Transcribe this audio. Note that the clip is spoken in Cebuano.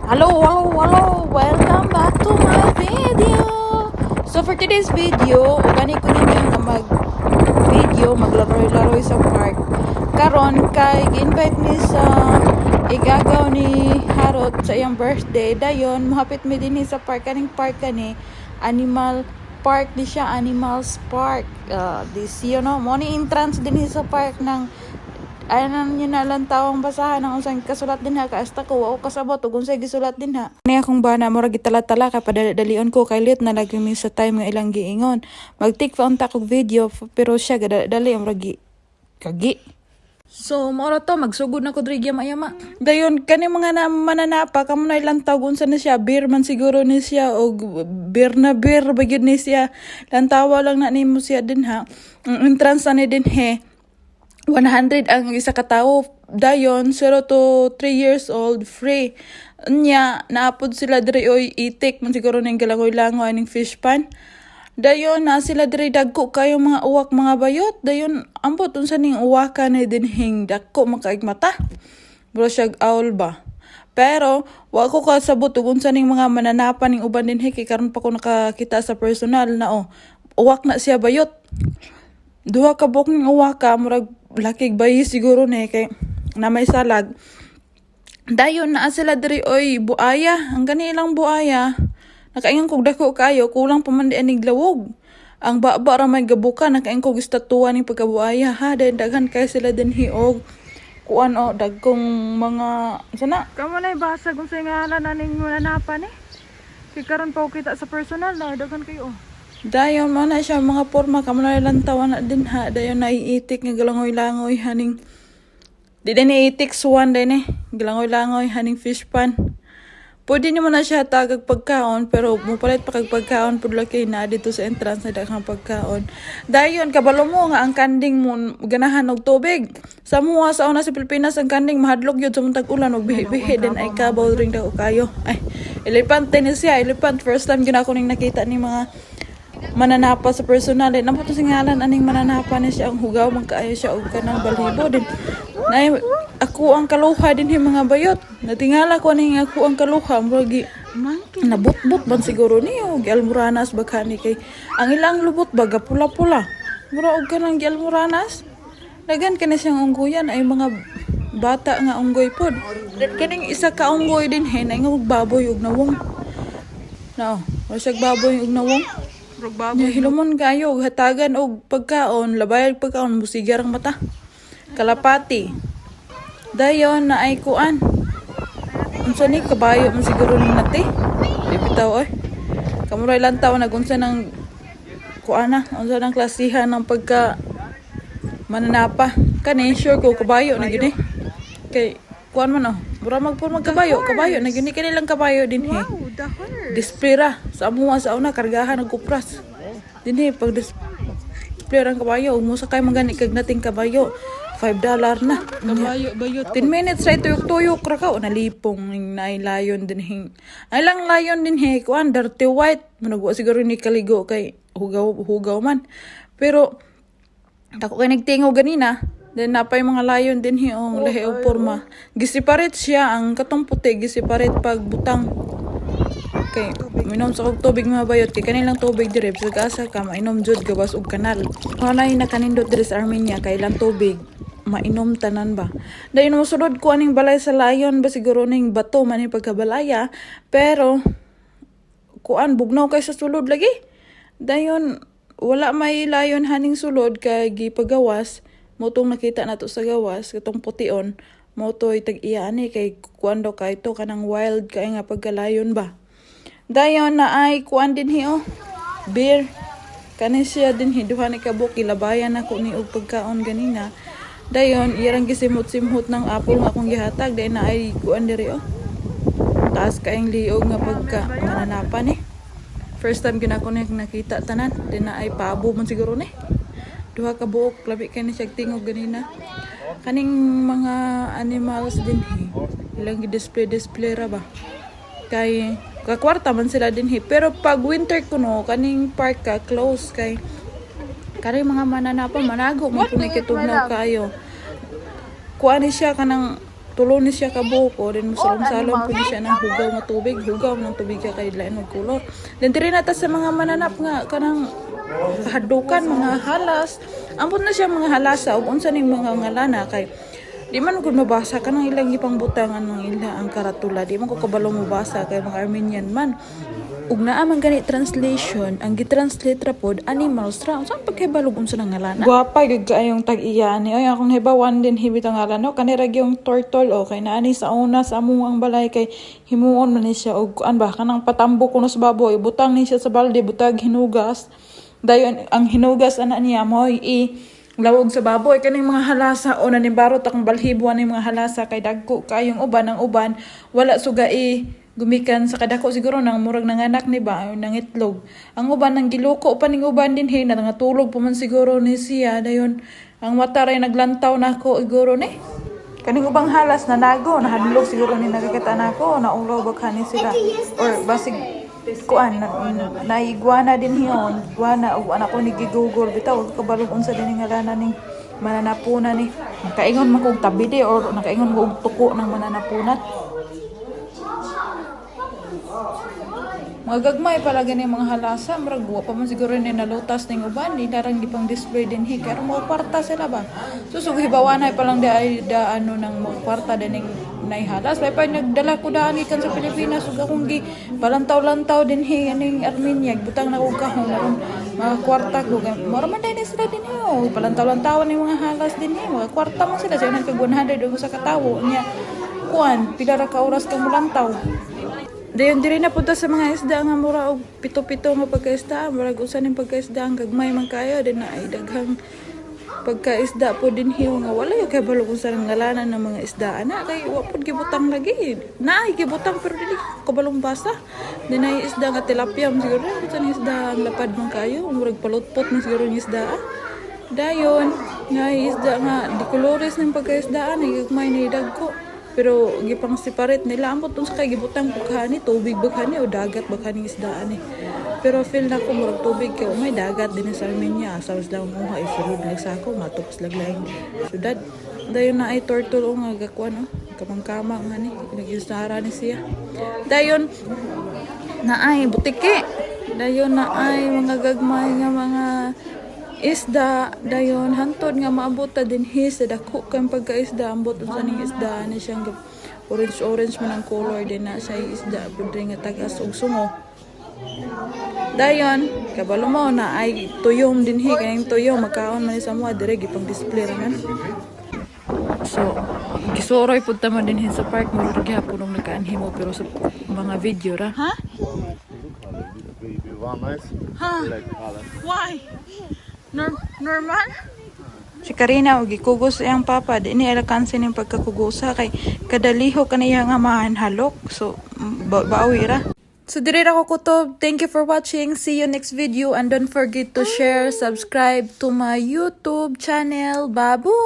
Hello, hello, hello! Welcome back to my video! So for today's video, ugani ko ninyo nga mag video, maglaroy-laroy sa park. Karon kay gi-invite mi sa igagaw ni Harot sa iyang birthday. Dayon, mohapit mi dinhi sa park. Kaning park kani, animal park ni siya, Animals Park. This, mo ni entrance dinhi sa park ng ay nyo na lang tawang basahan ang unsang kasulat din ha, kaasta ko wa ko kasabot ug unsay gisulat din ha. Ni akong bana mura gitala-tala kay padali-dalion ko kay late na lagi mi sa time nga ilang giingon. Mag-take pa unta kog video pero siya gadali mura gi kagi. So, mao ra to, magsugod na ko diri yama-yama. Dayon, kani mga na, mananapa, kamo na ilang tawag unsa na siya, bear man siguro ni siya, og bear na bear, ba gyud ni siya. Lantawa lang na nimo siya din ha. Ang entrance na ni din he, 100 ang isa ka tawo, dayon 0 to 3 years old free. Nya naapod sila diri oy, itik man siguro ning galangoy-langoy ning fish pan. Dayon na sila diri, dagko kayo mga uwak, mga bayot. Dayon ambot unsa ning uwaka ni dinhing dagko makaig mata, bro, siya owl ba, pero wa ko kasabot ug unsa ning mga mananapa ning uban dinhi kay karon pa ko nakakita sa personal na oh, uwak na siya, bayot. Duha ka buok ning uwaka, murag lakig bayi siguro ni kay na may salag. Dayon naa sila diri oy, buaya. Ang gani ilang buaya, nakaingon kog dako kayo, kulang pa man di anig lawog. Ang baba ra may gabuka, nakaingon kog estatuwa ning pagkabuaya ha. Dayon daghan kay sila dinhi og kuan o dagkong mga sana. Kamo na basag unsay ngalan aning mananapa ni. Kay karon pa ko kita sa personal na daghan kayo oh. Dayon mo na siya mga porma, kamo na lantawa na din ha. Dayon naiitik nga galangoy-langoy haning di din iitik swan din eh. Galangoy-langoy haning fish pan. Pwede nimo na siya tagag pagkaon, pero mupalit pa kag pagkaon pud kay na dito sa entrance na daghang pagkaon. Dayon kabalo mo nga ang kanding mo ganahan og tubig. Sa mua sa una sa Pilipinas, ang kanding mahadlok yun sa muntag ulan og bihi-bihi din ay kabaw ring daw kayo. Ay, elepante ni siya, elephant. First time gina ko ning nakita ni mga mananapa sa personal eh. Naputo sa ngalan aning mananapa ni siya, ang hugaw man kaayo siya og kanang balhibo din. Nay ako ang kaluha din yung mga bayot. Natingala ko ning ako ang kaluha, murag nabutbut man siguro niyo gialmuranas baghani kay ang ilang lubot baga pula-pula. Mura og kanang gialmuranas. Dagan kani siyang unggoyan ay mga bata nga unggoy pod. Kaning isa ka unggoy din he na nga baboy og nawong. No, wala siya baboy og nawong. Nya hilumon kayo, hatagan og pagkaon, labay og pagkaon, musigar ang mata. Kalapati. Dayon na ay kuan. Unsa ni, kabayo man siguro ni nati. Di bitaw oy. Kamuray lantaw nagunsa ng kuan na, unsa ng klasihan ng pagka mananapa. Kani sure ko kabayo na gyud eh. Kay kuan man oh, mura magpur magkabayo, kabayo na gyud ni, kanilang kabayo din he. Wow, the horse. Display ra sa amuha sa una, kargahan og kupras dinhi. Pag display ra ang kabayo, musakay man gani kag nating kabayo, $5 na. Kabayo, bayot. 10 minutes ra, tuyok-tuyok ra ka o nalipong ning naay lion dinhi. Ay lang lion dinhi kuan, dirty white manugwa siguro ni kaligo kay hugaw hugaw man, pero dako kay nagtingaw ganina. Then napay mga lion dinhi ong lahi og porma. Giseparate siya, ang katong puti giseparate pag butang. Kay minom sa kog tubig, mga bayot, kay kanilang tubig dire bisag asa ka mainom jud gawas og kanal. Mao na yung nakanindot dire sa Armenia kay ilang tubig mainom tanan ba. Dayon mosulod ko aning balay sa lion ba siguro ning bato man ni pagkabalaya, pero kuan, bugnaw kay sa sulod lagi. Dayon wala may lion haning sulod kay gipagawas mo tong nakita nato sa gawas, katong pution mo to'y tag-iya ani kay kuan daw kay to kanang wild kay nga pagkalayon ba. Dayon na ay kuan din hi oh. Bear. Kani siya din hi, duha ni kabuok, gilabayan ako ni og pagkaon ganina. Dayon iyarang gisimhot-simhot ng apple nga akong gihatag. Dayon na ay kuan diri oh. Taas kaayong liog nga pagka mananapan eh. First time gina ko ni nakita tanan. Din na ay pabo man siguro ni. Duha ka buok, labi kay ni siya tingog ganina. Kaning mga animals din hi. Ilang gi-display display ra ba. Kay kakwarta man sila din hi. Pero pag winter kuno, kaning park ka close kay kari mga mananapa manago man kuno kay tugnaw kayo. Kuan ni siya kanang Tulo ni siya ka buhok o then musalom-salom po ni siya ng hugaw nga tubig, hugaw ng tubig siya kay lain og kolor. Then diri na ta sa mga mananap nga kanang kahadukan, mga halas. Ambot na siya mga halasa ug unsa ning mga ngalana kay di man gud mabasa kanang ilang gipangbutangan ng ila ang karatula. Di man ko kabalo mobasa kay mga Armenian man. Ug naa man gani translation, ang gitranslate ra pod animals ra. Unsa ang pagkahibalo unsa nang ngalana? Gwapa gyud kaayong tag-iya ani. Oy, akong nahibawan din hibit ang ngalan no. Kani ra gyung turtle o kay naa ni sa una sa among ang balay kay himuon man ni siya og kuan ba kanang patambok kuno sa baboy, butang ni siya sa balde, butag hinugas. Dayon ang hinugas ana niya moy i lawog sa baboy. Kaning mga halasa o nanibarot akong balhibo ani mga halasa kay dagko kayong uban. Ang uban wala sugai gumikan sa kadako, siguro nang murag nanganak ni ba o nangitlog. Ang uban nang giluko pa ning uban din he, nangatulog pa man siguro ni siya. Dayon ang mata ray naglantaw nako siguro ni kaning ubang halas na nago nahadlok siguro ni nakakita nako, naulaw ba ni sila or basig kuan na, na iguana din hiyon, iguana. Og anak ko ni gigugol bitaw kabalo unsa din nga ngalana ning mananapuna ni. Nakaingon man kog tabi or nakaingon ko og tuko ng mananapunat. Mga gagmay pala gani mga halasa, murag wa pa man siguro ni nalutas ning uban, di narang gipang display din hi kay mga kwarta sila ba. So hibawanay pa lang di ay da ano ng mga kwarta din ning naihalas. May pa nagdala ko daan gikan sa Pilipinas ug akong gi palantaw-lantaw din hi aning Armenia, butang na kog kahon aron mga kwarta ko. Kay mura man din sila din hi. Oh, palantaw-lantaw ni mga halas din hi, mga kwarta man sila sa kag 100 ug sa katawo niya. Kuan, pila ra ka oras kang mulantaw. Dayon diri na punta sa mga isda nga mura og pito-pito nga pagkaisda, murag usa ning pagkaisda ang gagmay man kayo din na ay daghang pagkaisda po din hiyo nga wala yung kabalo kung saan ngalanan ng mga isda ana kay wa pod gibutang lagi na ay gibutang pero dili kabalong basa din ay isda nga tilapia man siguro kung saan isda ang lapad man kayo, murag palutpot man siguro yung isda ah. Dayon nga ay isda nga di kolores ng pagkaisdaan ay gagmay na dagko pero gipang separate nila. Ambot unsa kay gibutang bukhani, tubig bukhani o dagat bukhani isdaan eh. Pero feel na ko murag tubig kay may dagat din sa Armenia. Sa sila umuha isulod lang sa ako matupos laglaing syudad. Dayon na ay turtle o nga gakuan oh. Kamang-kama nga ni nagisara ni siya. Dayon na ay butiki. Dayon na ay mga gagmay nga mga isda. Dayon hantod nga maabot ta dinhi sa dako kang pagkaisda. Ambot unsa ning isda ni siyang orange orange man ang color din na siya isda pud nga tagas og sungo. Dayon kabalo mo na ay tuyom dinhi, kaning tuyom magkaon man ni sa mga dire, gipang display ra man. So gisuroy pud ta man dinhi sa park, murag gihapon og nakaanhi mo pero sa mga video ra ha. Vi var nice. Ha? Like Holland. Why? Normal? Si Karina og gikugos iyang papa, di ni alkanse ning pagkakugosa kay kadaliho kaniya nga mahanhalok. So bawi ra. So diri ra ko kutob. Thank you for watching. See you next video and don't forget to share, subscribe to my YouTube channel. Babu!